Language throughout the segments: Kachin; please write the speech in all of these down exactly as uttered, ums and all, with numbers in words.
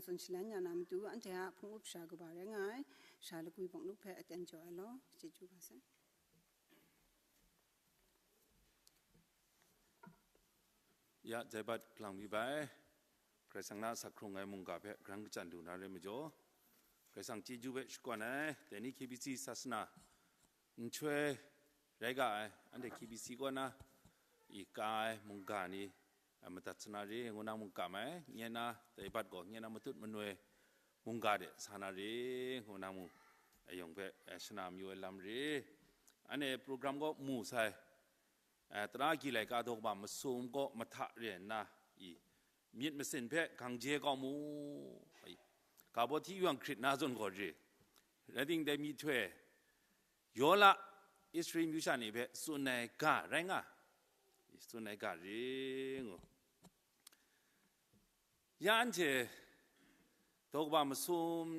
Tsun shalan ya na matu, anhte a hpung up sha kaba rai nga ai, sha lagwi bawng lup hpe aten jaw ai law, chyeju ga sai. Ya, jai bat lang mi bai. Karai Kasang na asak hkrung ai mungga hpe grang kachyan lu na re majaw, Karai Kasang chyeju hpe shakawn ai, dai ni K B C sasana nhtoi rai ga ai, anhte K B C kaw na i ka ai mungga ni, a, madat sa na re, ngu na mung kam ai, nye na, dai bat gaw nye na matut manoi mungga de sa na re, ngu na mung, a, yawng hpe, a, shana mayu ai lam re. Anhte program gaw mu sai, a, tara gyi laika daw kaba masum gaw mahta re nna, i, myit masin hpe gang je kau mu, i, ga baw hti yawng hkrit na zawn gaw re, rai timung, dai myihtoi, Yola, Israel myu sha ni hpe tsun ai ga rai nga, tsun ai ga re ngu. Ya anhte daw kaba masum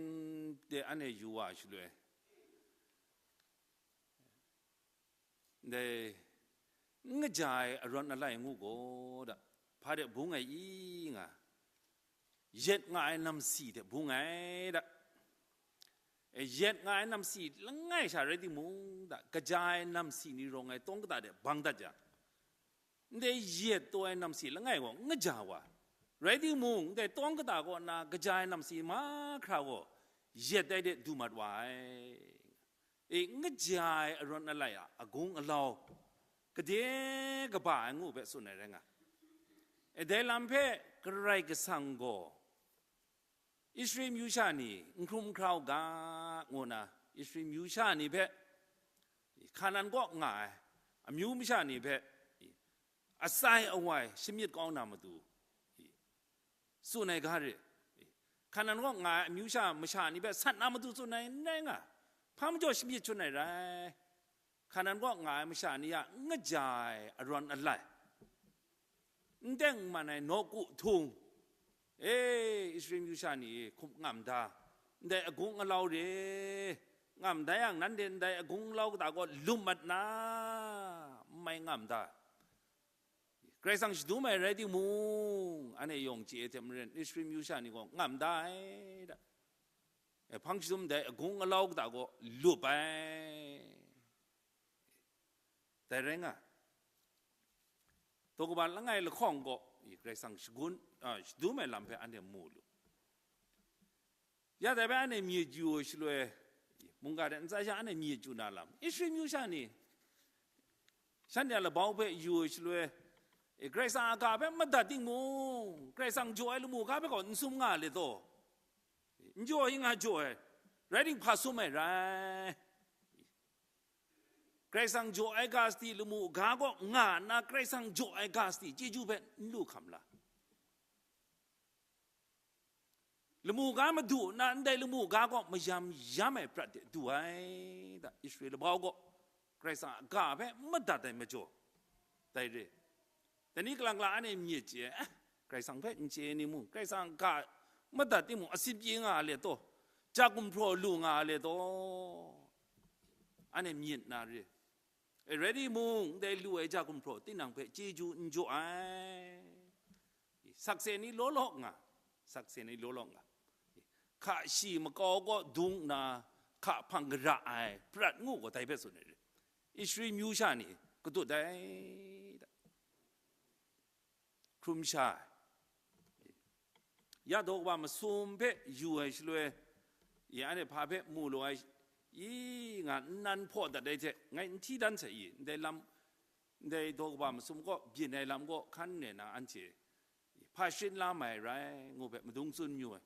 de anhte yu wa shaloi, ndai n kaja ai arawn alai ngu gaw da, hpa de bung ai i nga, yet nga ai namsi hte bung ai da. E, yet nga ai namsi langai sha rai timung, da, kaja ai namsi ni rawng ai tawng kata de bang dat jang, ndai yet taw ai namsi langai gaw n kaja wa. Rai timung, ndai tawng kata kaw na kaja ai namsi mahkra gaw yet ai de du mat wa ai. E, n kaja ai arawn alai a agung alau, gade kaba ai ngu hpe tsun ai rai nga. E, dai lam hpe Karai Kasang gaw Israel myu sha ni n hkrum hkra u ga, ngu na Israel myu sha ni hpe, Hkanan kaw nga ai amyu masha ni hpe, atsai awai shamyit kau na matu, tsun ai ga re. Hkanan kaw nga ai amyu sha masha ni hpe sat na matu tsun ai n rai nga, hpa majaw shamyit shangun ai rai. Hkanan kaw nga ai masha ni a n kaja ai arawn alai, n teng n man ai nawku htung, e, Israel myu sha ni e, hkum ngam da, ndai agung alau re, ngam da yang, nanhte ndai agung alau kata kaw lum mat na, n mai ngam da. Karai Kasang shadum ai rai timung, anhte yawng chye ai hte maren, Israel myu sha ni gaw ngam da ai da. E, hpang shadum ndai agung alau kata kaw lup ai. Dai rai nga, daw kaba langai lahkawng gaw, i, Karai Kasang shagun, a, shadum ai lam hpe anhte mu lu. Ya dai bai anhte myit yu ai shaloi, mungga de ntsa sha anhte myit yu na lam, Israel myu sha ni, shanhte a labau hpe yu ai shaloi, e, Karai Kasang a ga hpe madat timung, Karai Kasang jaw ai lamu ga hpe gaw n sum nga le taw? N jaw, yin nga jaw ai, rai timung, hpa sum ai rai? Karai Kasang jaw ai ga sadi lamu ga kaw nga nna, Karai Kasang jaw ai ga sadi chyeju hpe n lu hkam la? Lamu ga madu nna, ndai lamu ga kaw mayam yam ai prat de du ai da, Israel labau gaw Karai Kasang a ga hpe madat ai majaw, dai re. Dai ni kalang kalang anhte myit chye, eh, Karai Kasang hpe n chye ni mung, Karai Kasang a ga madat timung, asit pyi nga a le taw, ja gumhpraw lu nga a le taw, anhte myit na re. E, rai timung, ndai lu ai ja gumhpraw tinang hpe chyeju n jaw ai. Sakse ni law law nga, sakse ni law law nga. Hka shi makau kaw dung nna, hka hpang gara ai prat ngu gaw dai hpe tsun ai re. Israel myu sha ni katut ai da. Hkrum sha ai. Ya daw kaba masum hpe yu ai shaloi, ya anhte hpa hpe mu lu ai, i, nga nnan hpaw dat ai hte, ngai n hti dan sai i, ndai lam, ndai daw kaba masum kaw byin ai lam kaw hkan nna anhte hpa sharin la mai rai ngu hpe madung tsun yu ai.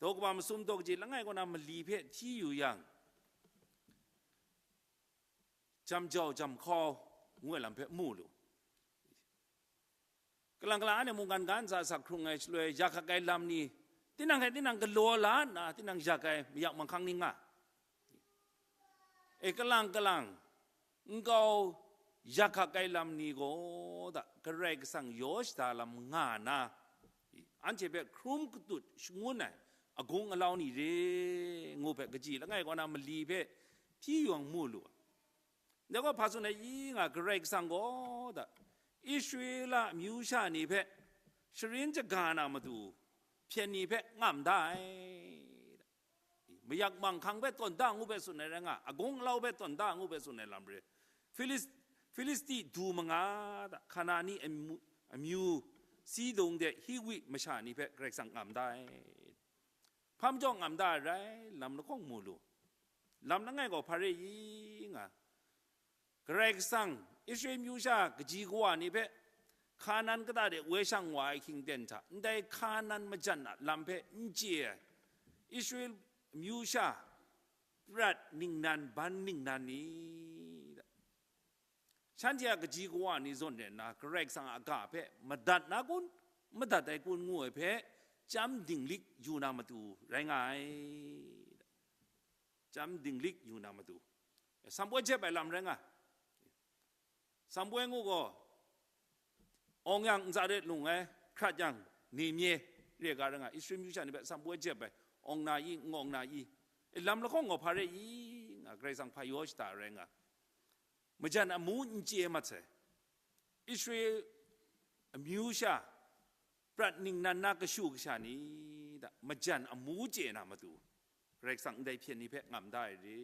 Daw kaba masum daw kaji langai kaw na mali hpe hti yu yang, jam jau jam hkau ngu ai lam hpe mu lu. Kalang kalang anhte mungkan ga ntsa sak hkrung ai shaloi, ya hkak ai lam ni, tinang hte tinang galaw la nna, tinang yak ai mayak manghkang ni nga. E, kalang kalang nkau ya hkak ai lam ni gaw da, Karai Kasang yaw shada lam nga na, anhte hpe hkrum katut shangun ai agung alau ni re ngu hpe, kaji langai kaw na mali hpe hti yawng mu lu ai. Dai gaw hpa tsun ai i nga, Karai Kasang gaw da, Israela amyu sha ni hpe sharin shaga na matu, hpyen ni hpe ngam da ai. Mayak manghkang hpe tawn da ngu hpe tsun ai rai nga, agung alau hpe tawn da ngu hpe tsun ai lam re. Filis-, Filisti du manga da, Kanani amyu, amyu, Sidung de Hiwi masha ni hpe Karai Kasang ngam da ai. Hpa majaw ngam da ai rai, lam lahkawng mu lu. Lam langai gaw hpa re i nga, Karai Kasang Israel amyu sha kaji kawa ni hpe Hkanan kata de woi shang wa ai hkying ten hta, ndai Hkanan majan a lam hpe n chye ai Israel amyu sha prat ningnan, ban ningnan ni, shanhte a kaji kawa ni zawn rai nna, Karai Kasang a ga hpe madat na kun, madat ai kun ngu ai hpe, chyam dinglik yu na matu rai nga ai. Chyam dinglik yu na matu. Sampoi jep ai lam rai nga. Sampoi ngu gaw, awng yang ntsa de lung ai, hkrat yang ni mye re ga rai nga. Israel amyu sha ni hpe sampoi jep ai, awng na i, n awng na i, e, lam lahkawng gaw hpa re i nga, Karai Kasang hpa yaw shada rai nga. Majan amu n chye mat sai. Israel amyu sha prat ningnan na kashu kasha ni da majan amu chye na matu, Karai Kasang ndai hpyen ni hpe ngam da ai re.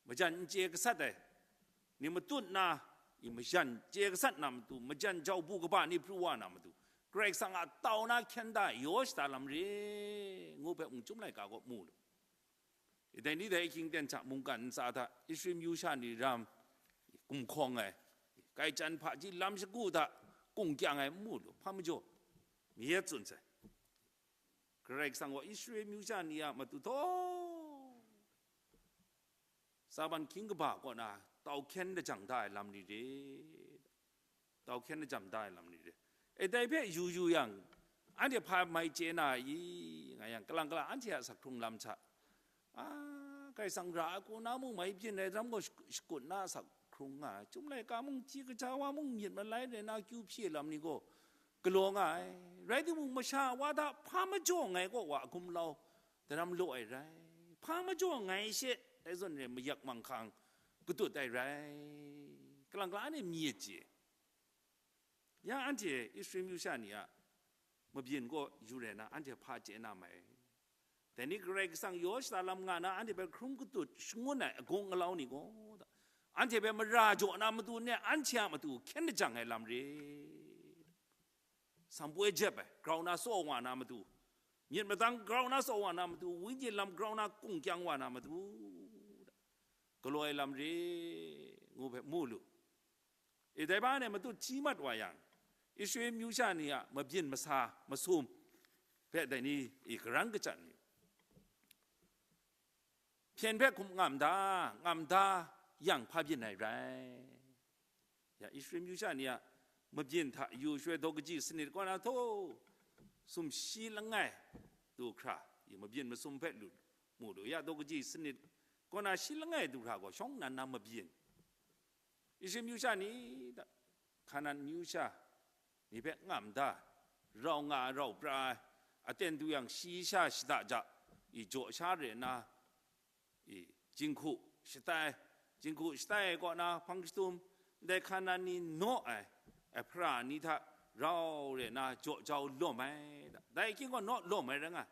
Majan n chye gasat ai ni matut na, i majan chye gasat na matu, majan jau bu kaba ni pru wa na matu, Karai Kasang a tau na hkyen da yaw shada lam re, ngu hpe mung chyum laika gaw mu lu. Dai ni dai ahkying ten hta mungkan ntsa hta Israel amyu sha ni ram gumhkawng ai, kai chyan hpaji lam shagu hta kung kyang ai n mu lu, hpa majaw, mi yet tsun sai. Karai Kasang gaw Israel amyu sha ni a matu htaw, Saban hkying kaba kaw na tau hkyen lajang da ai lam ni re, tau hkyen lajang da ai lam ni re. E, dai hpe yu yu yang, anhte hpa mai chye na i, nga yang, kalang kalang anhte a asak hkrung lam hta, a, Karai Kasang ra ai hku na mung mai byin ai ram gaw sh-, shakut na asak hkrung nga ai. Chyum laika mung, chyi kaja wa mung, myit malai rai na kyu hpyi ai lam ni gaw galaw nga ai. Rai timung, masha wa hta hpa majaw ngai kaw wa a gumlau daram law ai rai, hpa majaw ngai she, dai zawn re mayak manghkang katut ai rai, kalang kalang anhte myit chye. Ya anhte Israel amyu sha ni a mabyin kaw yu rai na, anhte hpa chye na mai. Dai ni Karai Kasang yaw shada lam nga na, anhte hpe hkrum katut shangun ai agung alau ni gaw, anhte hpe mara jaw na matu ni anhte a matu hkyen lajang ai lam re. Sampoi jep ai, grau na saw wa na matu, myit madang grau na saw wa na matu, wenyi lam grau na kung kyang wa na matu, galaw ai lam re, ngu hpe mu lu. E, dai ba ne matut hti mat wa yang, Israel amyu sha ni a mabyin masa masum hpe dai ni e karan kachyan yu. Hpyen hpe hkum ngam da, ngam da yang hpa byin ai rai. Ya, Israel amyu sha ni a mabyin hta yu shaloi daw kaji sanit kaw na htaw, sumshi langai du hkra, i mabyin masum hpe lu, mu lu ya, daw kaji sanit kaw na shi langai du hkra gaw shawng nnan na mabyin. Israel amyu sha ni da, Hkanan amyu sha ni hpe ngam da, rau nga ai, rau pra ai, aten du yang shi sha shada ja, i jaw sha re nna, i, jinghku shatai, jinghku shatai ai kaw na hpang jahtum, ndai Hkanan ni naw ai, ai hpara ni hta rau re nna jaw jau lawm ai, dai hkying gaw naw lawm ai rai nga,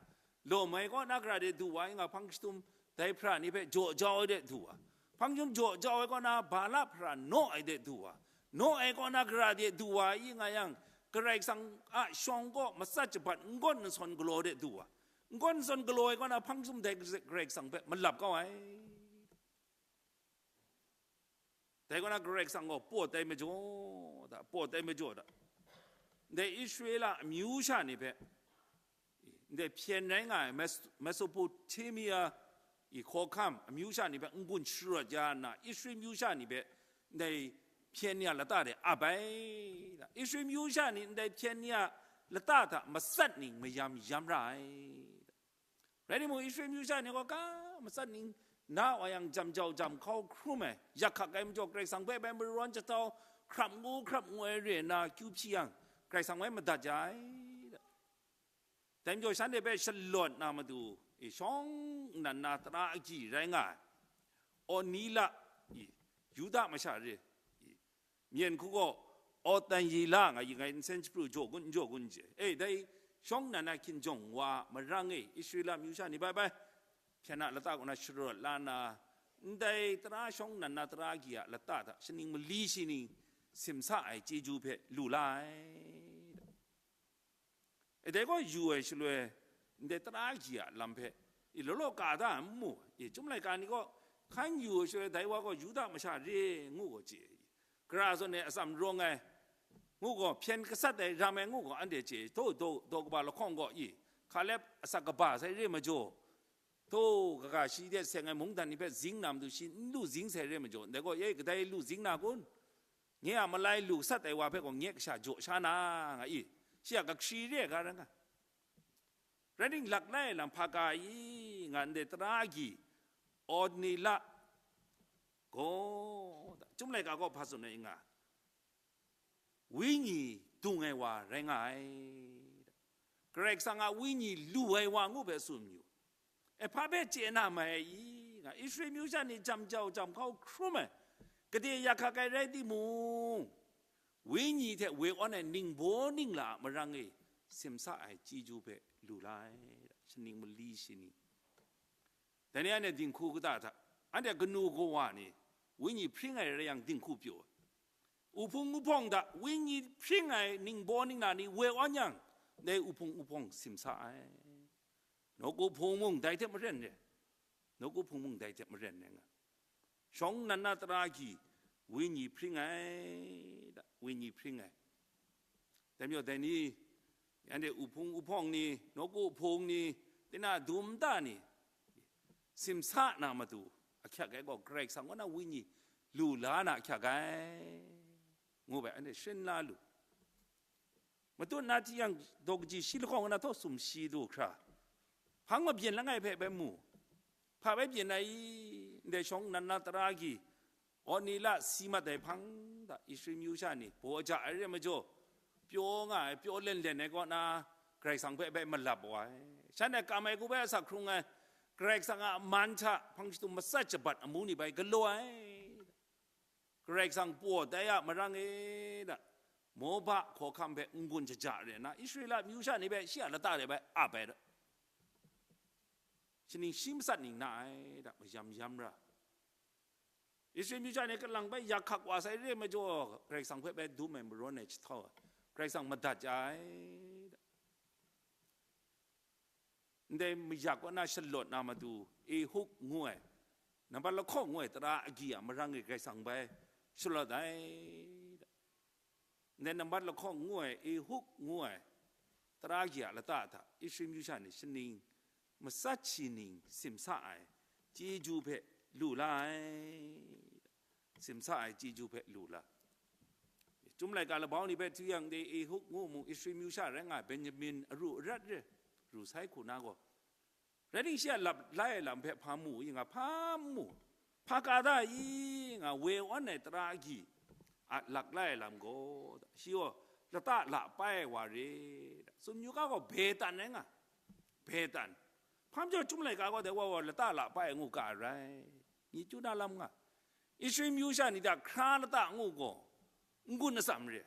lawm ai kaw na gara de du wa i nga hpang jahtum, dai hpara ni hpe jaw jau ai de du wa, hpang jahtum jaw jau ai kaw na Bala hpara naw ai de du wa, naw ai kaw na gara de du wa i nga yang, Karai Kasang a shawng kaw matsat shabat n gawn n sawn galaw de du wa, n gawn n sawn galaw ai kaw na hpang jahtum dai Karai Kasang hpe malap kau ai. Dai kaw na Karai Kasang gaw pawt ai majaw da, pawt ai majaw da, ndai Israela amyu sha ni hpe, ndai hpyen rai nga ai Mes-, Mesopotamia i hkawhkam amyu sha ni hpe n-gun sharawt ya nna, Israel amyu sha ni hpe ndai hpyen ni a lata de ap ai. Israel amyu sha ni ndai hpyen ni a lata hta matsat ning mayam yam ra ai. Rai timung, Israel amyu sha ni gaw ka matsat ning na wa yang, jam jau jam hkau hkrum ai, yak hkak ai majaw, Karai Kasang hpe bai marawn jahtau, hkrap ngu hkrap ngu ai re nna kyu hpyi yang, Karai Kasang bai madat ya ai. Dai majaw, shanhte hpe shalawt na matu, e, shawng nnan na tara agyi rai nga ai, Onila, i, Yuda masha re, i, myen hku gaw Otanyila nga yi, ngai nsen shapru jaw gun n jaw gun n chye. E, dai Shawng nnan na hkinjawng wa marang e, Israela amyu sha ni bai bai, hpyen a lata kaw na sharawt la nna, ndai tara shawng nnan na tara agyi a lata hta shaning mali shi ning simsa ai chyeju hpe lu la ai. E dai gaw yu ai shaloi, ndai tara agyi a lam hpe, i law law ka da ai n mu, i chyum laika ni gaw, hkan yu ai shaloi, dai wa gaw Yuda masha re ngu gaw chye, gara zawn e atsam rawng ai ngu gaw, hpyen gasat ai ram ai ngu gaw, anhte chye, daw, daw, daw kaba lahkawng gaw, i, Hkalep asak kaba sai re majaw, daw, kaga shi hte seng ai mungdan ni hpe zing na matu, shi n lu zing sai re majaw, ndai gaw, e, kadai lu zing na kun? Nye a malai lu sat ai wa hpe gaw nye kasha jaw sha na nga i, shi a kahkri re ai ga rai nga. Rai ning, lak lai ai lam hpa ka i nga ndai tara agyi, Ornila gaw, chyum laika gaw hpa tsun ai nga, wenyi dung ai wa rai nga ai. Karai Kasang a wenyi lu ai wa ngu hpe tsun yu. E, hpa hpe chye na mai ai i? Nga, Israel myu sha ni jam jau jam hkau hkrum ai, gade yak hkak ai rai timung, wenyi hte we awn ai ningbaw ningla a marang e simsa ai chyeju hpe lu la ai, shaning mali shi ni. Dai ni anhte dinghku kata hta, anhte kanu kawa ni wenyi hpring ai rai yang dinghku pyaw ai. Uhpung uhpawng hta wenyi hpring ai ningbaw ningla ni we awn yang, dai uhpung uhpawng simsa ai. Nawku hpung mung dai hte maren re, nawku hpung mung dai hte maren re nga. Shawng nnan na tara agyi, wenyi hpring ai, da, wenyi hpring ai. Dai majaw dai ni, anhte uhpung uhpawng ni, nawku hpung ni, tinang dum nta ni, simsa na matu ahkyak ai gaw, Karai Kasang kaw na wenyi lu la na ahkyak ai, ngu bai, anhte sharin la lu. Matut na hti yang, daw kaji shi lahkawng na htaw sumshi du hkra, hpang mabyin langai hpe bai mu, hpa bai byin ai i? Ndai shawng nnan na tara agyi, Ornila si mat ai hpang hta, Israel myu sha ni baw ja ai re majaw, pyaw nga ai, pyaw len len ai kaw na, Karai Kasang hpe bai malap wa ai. Shan e kam ai hku bai asak hkrung ai, Karai Kasang a man hta hpang shadum matsat shabat amu ni bai galaw ai. Karai Kasang paw dai a marang e, da, Moba hkawhkam hpe n-gun shaja re nna, Israela myu sha ni hpe shi a lata de bai ap ai, da, shaning shi matsat ning na ai, da, mayam yam ra. Israel myu sha ni kalang bai yak hkak wa sai re ai majaw, Karai Kasang hpe bai dum ai marawn ai jahtau ai, Karai Kasang madat ya ai, da. Ndai mayak kaw na shalawt na matu, Ehuk ngu ai, nambat lahkawng ngu ai tara agyi a marang e Karai Kasang bai shalawt ai. Ndai nambat lahkawng ngu ai, Ehuk ngu ai tara agyi a lata hta Israel myu sha ni shaning matsat shi ning simsa ai chyeju hpe lu la ai. Simsa ai chyeju hpe lu la. Chyum laika labau ni hpe hti yang, dai Ehuk ngu mu, Israel myu sha rai nga ai Benjamin aru arat re, ru sai hku na gaw, rai ning, shi a lap lai ai lam hpe hpa mu i nga, hpa n mu, hpa ka da i nga, we awn ai tara agyi a lak lai ai lam gaw, shi gaw lata la pai ai wa re, tsun yu ga gaw, Betan rai nga, Betan. Hpa majaw Chyum laika gaw dai wa gaw lata la pai ai ngu ga ai rai, myit chyu na lam nga. Israel myu sha ni hta hkra lata ngu gaw, n-gun atsam re,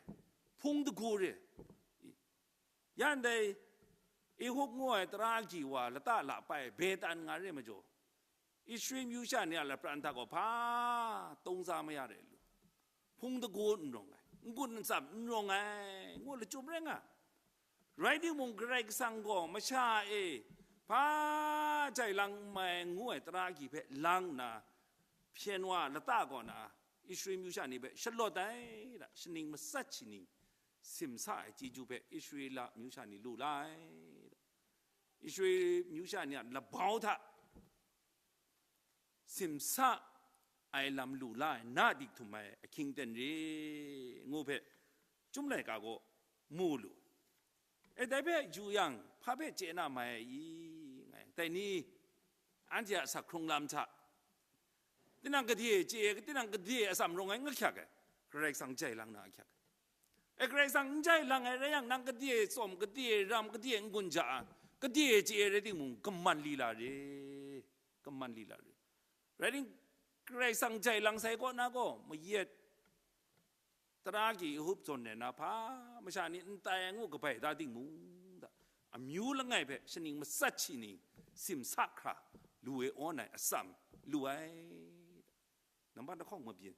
hpung dagu re. Ya ndai Ehuk ngu ai tara agyi wa lata la pai ai Betan nga re majaw, Israel myu sha ni a lapran hta gaw hpa tawng za maya re lu, hpung dagu n rawng ai, n-gun atsam n rawng ai, ngu lachyum rai nga. Rai timung, Karai Kasang gaw masha e hpa jai lang n mai ngu ai tara agyi hpe lang nna, hpyen wa lata kaw na Israel myu sha ni hpe shalawt ai, da, shaning matsat shi ning simsa ai chyeju hpe Israela myu sha ni lu la ai, da. Israel myu sha ni a labau hta simsa ai lam lu la ai na dik htum ai ahkying ten re ngu hpe Chyum laika gaw mu lu. E, dai hpe yu yang, hpa hpe chye na mai ai i? Nga yang, dai ni, anhte a asak hkrung lam hta, tinang gade chye, tinang gade atsam rawng ai n ahkyak ai, Karai Kasang jai lang na ahkyak ai. E, Karai Kasang n jai lang ai rai yang, nang gade tsawm, gade ram, gade n-gun ja ai, gade chye rai timung, kaman lila re, kaman lila re. Rai ning, Karai Kasang jai lang sai kaw na gaw, mayat tara agyi Ehuk zawn ai na hpa masha ni n tai ai ngu kabai da timung, da, Amyu langai hpe shaning matsat shi ning simsa hkra lu e awn ai atsam lu ai. Nambat lahkawng mabyin.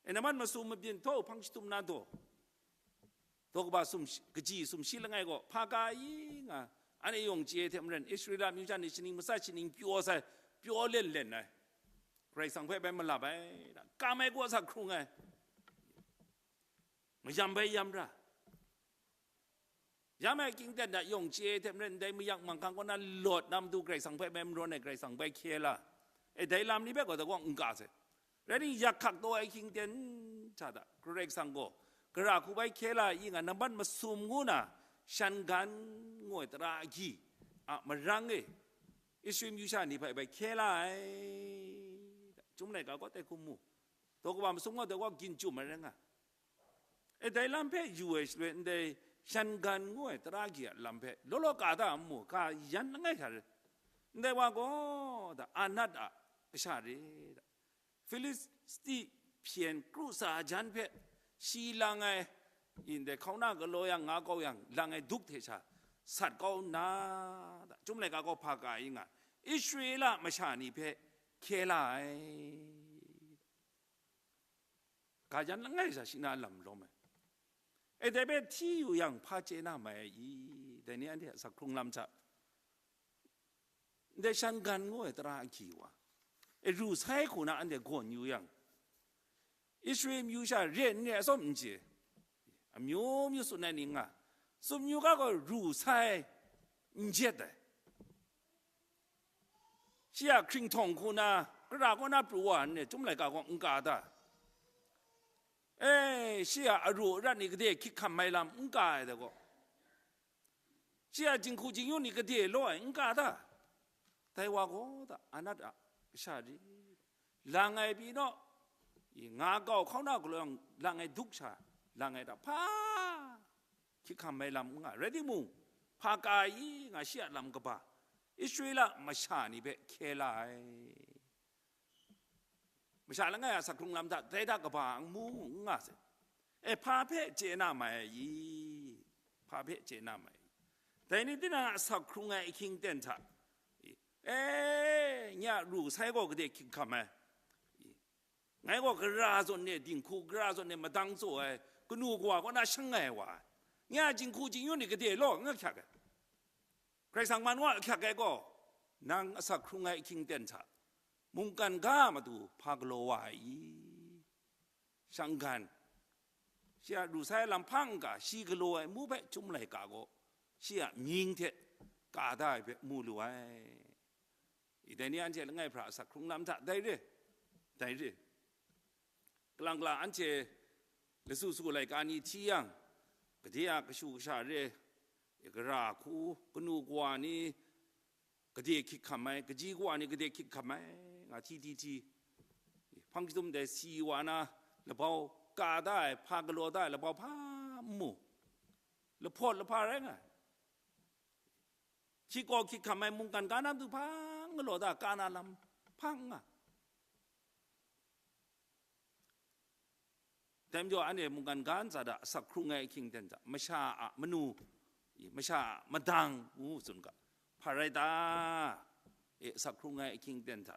E, nambat masum mabyin, htaw hpang shatum na daw. Daw kaba sum shi-, kaji sumshi langai gaw, hpa ka i nga, anhte yawng chye ai hte maren, Israela amyu sha ni shaning matsat shi ning pyaw sai, pyaw len len ai. Karai Kasang hpe bai malap ai, kam ai kaw sa hkrung ai. Mayam bai yam ra. Yam ai hkying ten hta yawng chye ai hte maren, ndai mayak manghkang kaw na lawt na matu Karai Kasang hpe bai marawn ai, Karai Kasang bai hkye la. E, dai lam ni hpe gaw, da gaw n ka sai. Rai ningte, yak hkak taw ai hkying ten hta da, Karai Kasang gaw gara hku bai hkye la i nga, nambat masum ngu na, shan gan ngu ai tara agyi a marang e, Israel amyu sha ni hpe bai hkye la ai. Chyum laika gaw tai hkum mu. Daw kaba masum gaw, dai gaw gyin chyum ai rai nga. E, dai lam hpe yu ai shaloi, ndai shan gan ngu ai tara agyi a lam hpe law law ka da n mu, ka yan langai hta re. Ndai wa gaw da, Anat a kasha re da, Filisti hpyen kru sa jan hpe shi lang ai, ndai hkauna galaw yang, nga kau yang, lang ai duk hte sha sat kau nna, da, Chyum laika gaw hpa ka i nga, Israela masha ni hpe hkye la ai. Ga jan langai sha shi na lam lawm ai. E, dai hpe hti yu yang, hpa chye na mai ai i? Dai ni anhte a asak hkrung lam hta, ndai shan gan ngu ai tara agyi wa, e, ru sai hku na anhte gawn yu yang, Israel amyu sha re n re, atsawm n chye, amyu myu tsun ai ni nga, tsun yu ga gaw ru sai n jet ai. Shi a hkringhtawng hku na, kara kaw na pru wa nni, Chyum laika gaw n ka ta? E, shi a aru arat ni gade hkyit hkam ai lam n ka ai da gaw, shi a jinghku jingyu ni gade law ai n ka ta? Dai wa gaw da, Anat a kasha ri, lang ai pyi naw, i, nga kau hkauna galaw yang lang ai duk sha, lang ai hta hpa hkyit hkam ai lam n nga, rai timung, hpa ka i nga, shi a lam kaba, Israela masha ni hpe hkye la ai. Masha langai a asak hkrung lam hta dai hta kaba n mu n nga sai. E, hpa hpe chye na mai ai i? Hpa hpe chye na mai ai? Dai ni tinang a asak hkrung ai ahkying ten hta, i, e, nye a ru sai gaw gade hkyit hkam ai, i, ngai gaw gara zawn e dinghku, gara zawn e madang tsaw ai, kanu kawa kaw na shang ai wa, nye a jinghku jingyu ni gade law n ahkyak ai? Karai Kasang man wa ahkyak ai gaw, nang asak hkrung ai ahkying ten hta, mungkan ga a matu hpa galaw wa ai i? Shang gan, shi a ru sai lam hpa n-ga, shi galaw ai amu hpe Chyum laika gaw shi a mying hte ka da ai hpe mu lu ai. I, dai ni anhte langai hpra asak hkrung lam hta dai re, dai re. Kalang kalang anhte lasu su laika ni hti yang, gade a kashu kasha re, i, gara hku, kanu kawa ni gade hkyit hkam ai, kaji kawa ni gade hkyit hkam ai, nga hti hti hti. Hpang jahtum dai si wa na, labau ka da ai, hpa galaw da ai labau hpa n mu, lahpawt lahpa rai nga ai. Hkyit gaw hkyit hkam ai, mungkan ga na matu hpa n galaw da, ka na lam hpa n nga. Dai majaw, anhte mungkan ga ntsa hta asak hkrung ai ahkying ten hta, masha a manu, i, masha a madang ngu tsun ga, hpa rai ta? E, asak hkrung ai ahkying ten hta,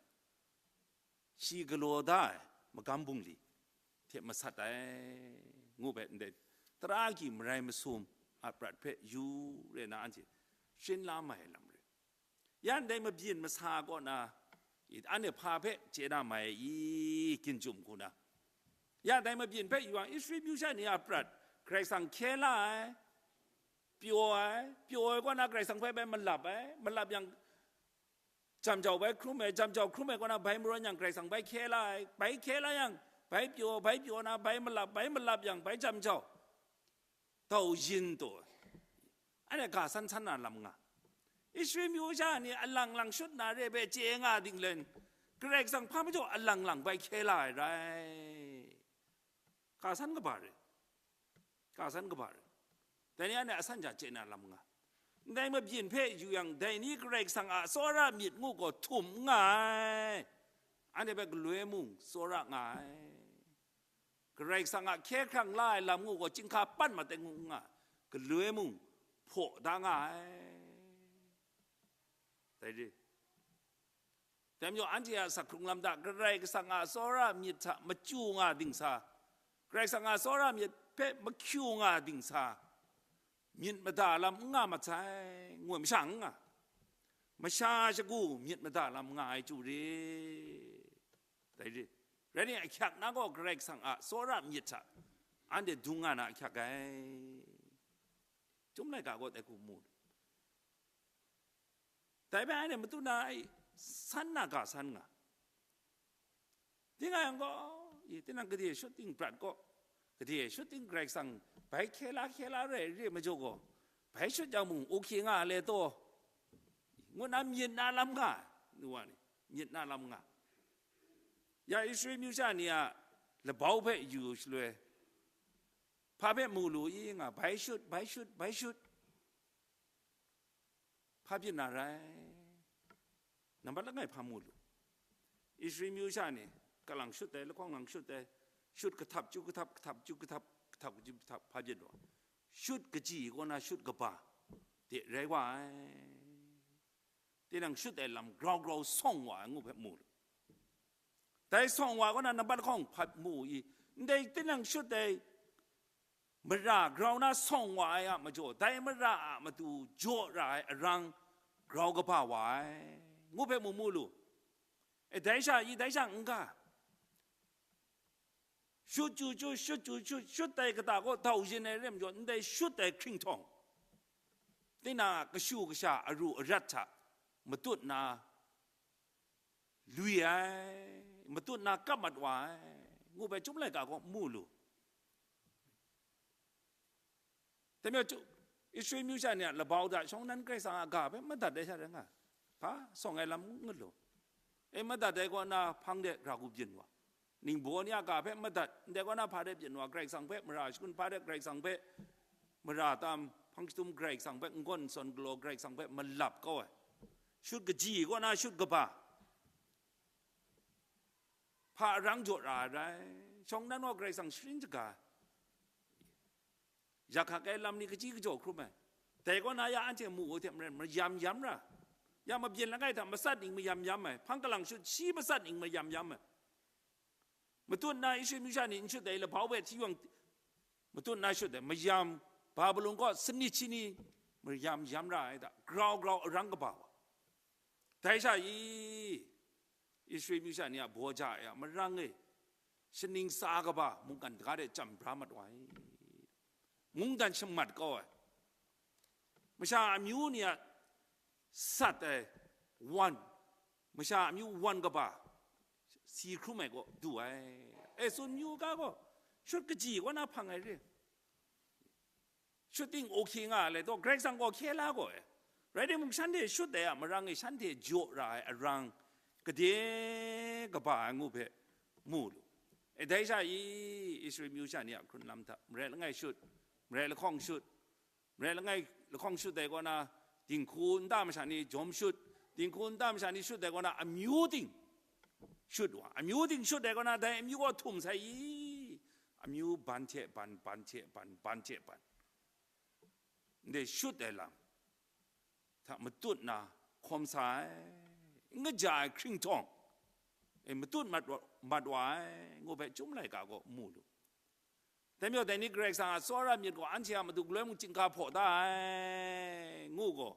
shi galaw da ai magam bungli hte masat ai, ngu hpe ndai tara agyi marai masum a prat hpe yu re na, anhte shrin la mai ai lam re. Ya ndai mabyin masa kaw na, i, anhte hpa hpe chye na mai i, gyin chyum hku na? Ya dai mabyin hpe yu yang, Israel amyu sha ni a prat Karai Kasang hkye la ai, pyaw ai, pyaw ai kaw na Karai Kasang hpe bai malap ai, malap yang, jam jau bai hkrum ai, jam jau hkrum ai kaw na bai marawn yang, Karai Kasang bai hkye la ai, bai hkye la yang, bai pyaw, bai pyaw na bai malap, bai malap yang, bai jam jau, dau yin taw ai. Anhte ga san san na lam nga. Israel amyu sha ni alang lang shut na re hpe chye nga dinglen, Karai Kasang hpa majaw alang lang bai hkye la ai rai. Ga san kaba re. Ga san kaba re. Dai ni anhte asan ja chye na lam nga. Ndai mabyin hpe yu yang, dai ni Karai Kasang a tsawra myit ngu gaw htum n nga ai. Anhte hpe galoi mung tsawra nga ai. Karai Kasang a hkye hkrang la ai lam ngu gaw, chyinghka pan mat ai ngu n nga, galoi mung hpaw da nga ai. Dai re. Dai majaw anhte a asak hkrung lam hta Karai Kasang a tsawra myit hta machyu nga dingsa, Karai Kasang a tsawra myit hpe mahkyu nga dingsa, myit mada lam n nga mat sai, ngu ai masha n nga. Masha shagu myit mada lam nga ai chyu re. Dai re. Rai nna, ahkyak na gaw Karai Kasang a tsawra myit hta anhte dung nga na ahkyak ai. Chyum laika gaw dai hku mu lu. Dai bai anhte matu na ai san na ga san nga. Tinang gaw, i, tinang gade shut ting prat gaw, gade shut ting Karai Kasang bai hkye la hkye la rai re majaw gaw, bai shut yang mung, o hkye nga le taw, ngu na myit na lam nga, nu wa ni, myit na lam nga. Ya Israel myu sha ni a labau hpe yu shaloi, hpa hpe mu lu i nga, bai shut, bai shut, bai shut. Hpa byin na rai? Nambat langai hpa mu lu. Israel myu sha ni, kalang shut ai, lahkawng lang shut ai, shut kahtap, chyu kahtap, kahtap, chyu kahtap, kahtap, chyu kahtap, hpa byin wa. Shut kaji kaw na shut kaba de rai wa ai. Tinang shut ai lam grau grau sawng wa ai ngu hpe mu lu. Dai sawng wa kaw na nambat lahkawng hpa mu i, ndai tinang shut ai mara grau na sawng wa ai a majaw, dai mara a matu jaw ra ai arang grau kaba wa ai, ngu hpe mu mu lu. E, dai sha i, dai sha n-ga, shut chyu chyu, shut chyu chyu, shut ai kata gaw dau yin ai re majaw, ndai shut ai hkringhtawng, tinang a kashu kasha aru arat hta matut na lui ai, matut na kap mat wa ai, ngu hpe Chyum laika gaw mu lu. Dai majaw, Israel myu sha ni a labau hta shawng nnan Karai Kasang a ga hpe madat ai sha rai nga, hpa sawng ai lam n gat lu. E, madat ai kaw na hpang de ra ku byin wa. Ningbaw ni a ga hpe madat, ndai kaw na hpa de byin wa, Karai Kasang hpe mara shakun, hpa de Karai Kasang hpe mara tam, hpang shatum Karai Kasang hpe n-gawn n sawn galaw, Karai Kasang hpe malap kau ai. Shut kaji kaw na shut kaba, hpa arang jaw ra ai rai, shawng nnan gaw Karai Kasang sharin shaga, yak hkak ai lam ni kaji kajaw hkrum ai. Dai kaw na ya anhte mu u hte maren, mayam yam ra. Ya mabyin langai hta matsat ning mayam yam ai, hpang kalang shut shi matsat ning mayam yam ai. Matut na Israel myu sha ni n shut ai, labau hpe hti yawng matut na shut ai, mayam, Babilon kaw sanit shi ni mayam yam ra ai hta, grau grau arang kaba wa. Dai sha i, Israel myu sha ni a baw ja ai a marang e, shaning tsa kaba mungkan daga de chyam bra mat wa ai. Mungdan shamat kau ai, masha amyu ni a sat ai wan, masha amyu wan kaba si hkrum ai kaw du ai. E, tsun myu ga gaw, shut kaji kaw na hpang ai re. Shut ting o hkye nga ai, lai taw, Karai Kasang gaw hkye la gaw e. Rai timung, shanhte shut ai a marang e, shanhte jaw ra ai arang, gade kaba ai ngu hpe mu lu. E, dai sha i, Israel myu sha ni a hkrun lam hta, marai langai shut, marai lahkawng shut, marai langai lahkawng shut ai kaw na, dinghku nta masha ni jawm shut, dinghku nta masha ni shut ai kaw na, amyu ting shut wa, amyu ting shut ai kaw na, dai amyu gaw htum sai i, amyu ban hte ban, ban hte ban, ban hte ban, ndai shut ai lam hta matut na hkawm sa ai, n kaja ai hkringhtawng e matut mat wa, mat wa ai, ngu hpe Chyum laika gaw mu lu. Dai majaw, dai ni Karai Kasang a tsawra myit gaw anhte a matu galoi mung chyinghka hpaw da ai, ngu gaw,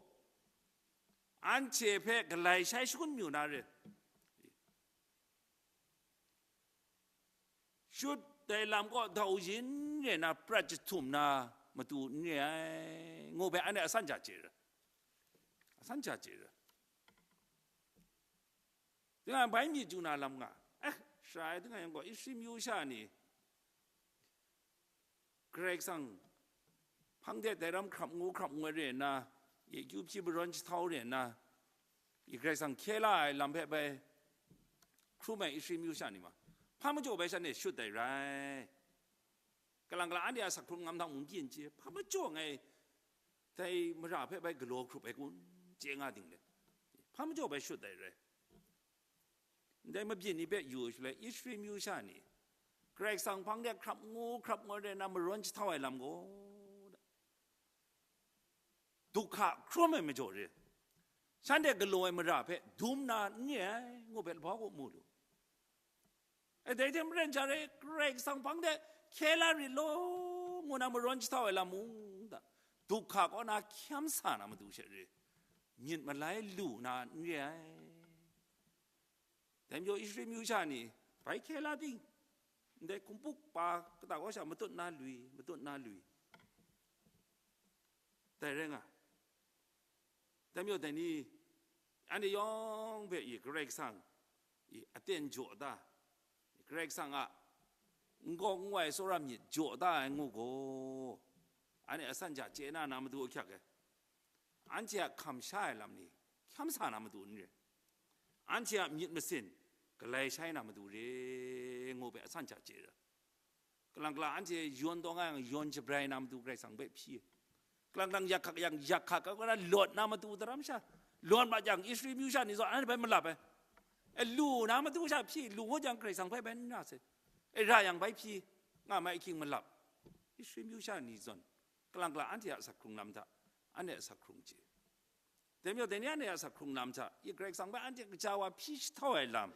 anhte hpe galai shai shangun mayu na re. Shut dai lam gaw dau yin re na prat jahtum na matu n re ai, ngu hpe anhte asan ja chye ra, asan ja chye ra. Tinang bai myit chyu na lam nga, eh, sara ai tinang yang gaw, Israel myu sha ni Karai Kasang hpang de dai ram hkrap ngu hkrap ngu ai re nna, ye kyu hpyi marawn jahtau re nna, i Karai Kasang hkye la ai lam hpe bai hkrum ai Israel myu sha ni ma, hpa majaw bai shanhte shut ai rai. Kalang kalang anhte a sak hkrung ngam hta mung byin chye, hpa majaw ngai dai mara hpe bai galaw hkrup ai kun, chye nga ding le, hpa majaw bai shut ai rai. Ndai mabyin ni hpe yu shaloi, Israel myu sha ni Karai Kasang hpang de hkrap ngu hkrap ngu ai re nna marawn jahtau ai lam gaw, duhka hkrum ai majaw re, Shanhte galaw ai mara hpe dum na n re ai, ngu hpe lahpa kaw mu lu. E, dai hte maren sha rai, Karai Kasang hpang de hkye la rit law, ngu na marawn jahtau ai lam mung hta, duhka kaw na hkyam sa na matu she re, myit malai lu na n re ai. Dai majaw Israel myu sha ni bai hkye la ting, ndai hkumpuk pa kata kaw sha matut na lui, matut na lui. Dai rai nga. Dai majaw dai ni, anhte yawng hpe i Karai Kasang i aten jaw da, Karai Kasang a n-gaw n-wai tsawra myit jaw da ai ngu gaw, anhte asan hta chye na na matu ahkyak ai. Anhte a hkam sha ai lam ni hkyam sa na matu n re. Anhte a myit masin galai shai na matu re, ngu hpe asan hta chye ra. Kalang kalang anhte yawn taw nga yang, yawn shabrai na matu Karai Kasang hpe hpyi. Kalang kalang yak hkak yang, yak hkak ai kaw na lawt na matu daram sha, lawt ma jang, Israel myu sha ni zawn anhte bai malap ai. E, lu na matu sha hpyi, lu ngut jang Karai Kasang hpe bai n ra sai. E, ra yang bai hpyi, nga mai ahkying malap. Israel myu sha ni zawn, kalang kalang anhte a asak hkrung lam hta, anhte asak hkrung chye. Dai majaw, dai ni anhte a asak hkrung lam hta, i Karai Kasang hpe anhte kaja wa hpyi jahtau ai lam,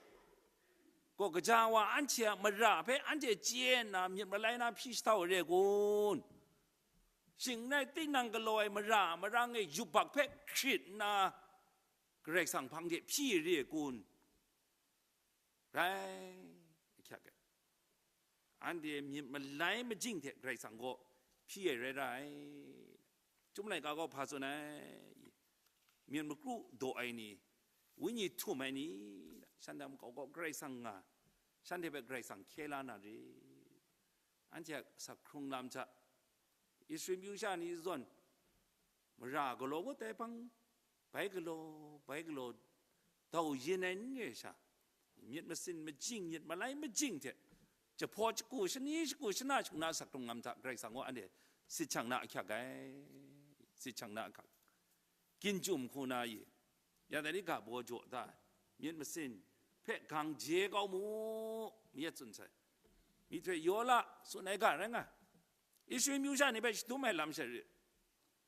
gaw kaja wa anhte a mara hpe anhte chye nna myit malai na hpyi jahtau ai re kun? Shing n rai, tinang galaw ai mara marang e yubak hpe hkrit nna Karai Kasang hpang de hpyi ai re kun? Rai ahkyak ai. Anhte myit malai majing hte Karai Kasang kaw hpyi ai rai ra ai. Chyum laika gaw hpa tsun ai? Myit makru daw ai ni, wenyi htum ai ni, shanhte a makau kaw Karai Kasang nga, shanhte hpe Karai Kasang hkye la na re. Anhte a asak hkrung lam hta, Israel myu sha ni zawn, mara galaw ngut ai hpang, bai galaw, bai galaw, dau yin ai n re sha, myit masin majing, myit malai majing hte, jahpaw shagu, shani shagu, shana shagu na asak hkrung lam hta Karai Kasang gaw anhte sit shang na ahkyak ai, sit shang na ahkyak. Ginchum hku na i, ya dai ni ga baw jaw da ai, myit masin hpe gang je kau mu, myit tsun sai. Myihtoi Yola tsun ai ga rai nga, Israel myu sha ni hpe shadum ai lam sha rit.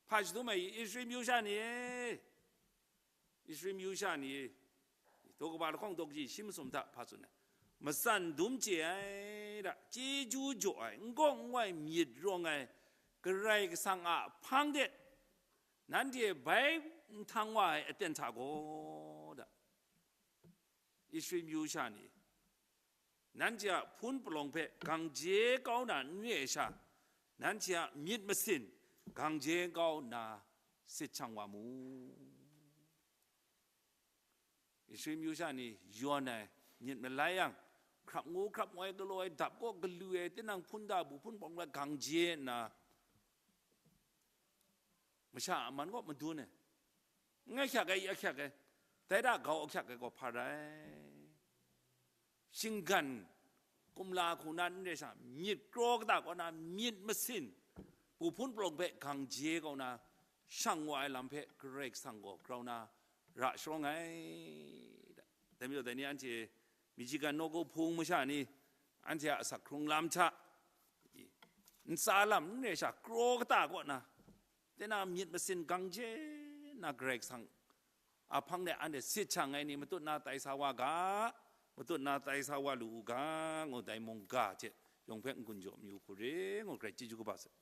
Hpa shadum ai, Israel myu sha ni e, Israel myu sha ni e, daw kaba lahkawng daw kaji shi masum hta hpa tsun ai, matsan dum chye ai hta, chyeju jaw ai, n-gaw n-wai myit rawng ai Karai Kasang a hpang de nanhte bai nhtang wa ai aten hta gaw da, Israel myu sha ni, nanhte a hpun palawng hpe gang je kau na n re ai sha, nanhte a myit masin gang je kau nna sit shang wa mu. Israel myu sha ni yawn ai, myit malai yang, hkrap ngu hkrap ngoi galaw ai, dap kaw galu ai, tinang hpun da bu hpun palawng hpe gang je nna, masha a man kaw madun ai, n ahkyak ai, i ahkyak ai, dai hta grau ahkyak ai gaw hpa rai? Shinggan kumla hku na n re sha, myit kraw kata kaw na myit masin, bu hpun palawng hpe gang je kau na, shang wa ai lam hpe Karai Kasang gaw grau na ra sharawng ai. Dai majaw, dai ni anhte Michigan nawku hpung masha ni, anhte a asak hkrung lam hta, ntsa lam n re sha, kraw kata kaw na, tinang myit masin gang je na Karai Kasang a hpang de anhte sit shang ai ni matut na tai sa wa ga, matut na tai sa wa lu u ga, ngu dai mungga hte yawng hpe n-gun jaw mayu hku re, ngu Karai chyeju kaba sai.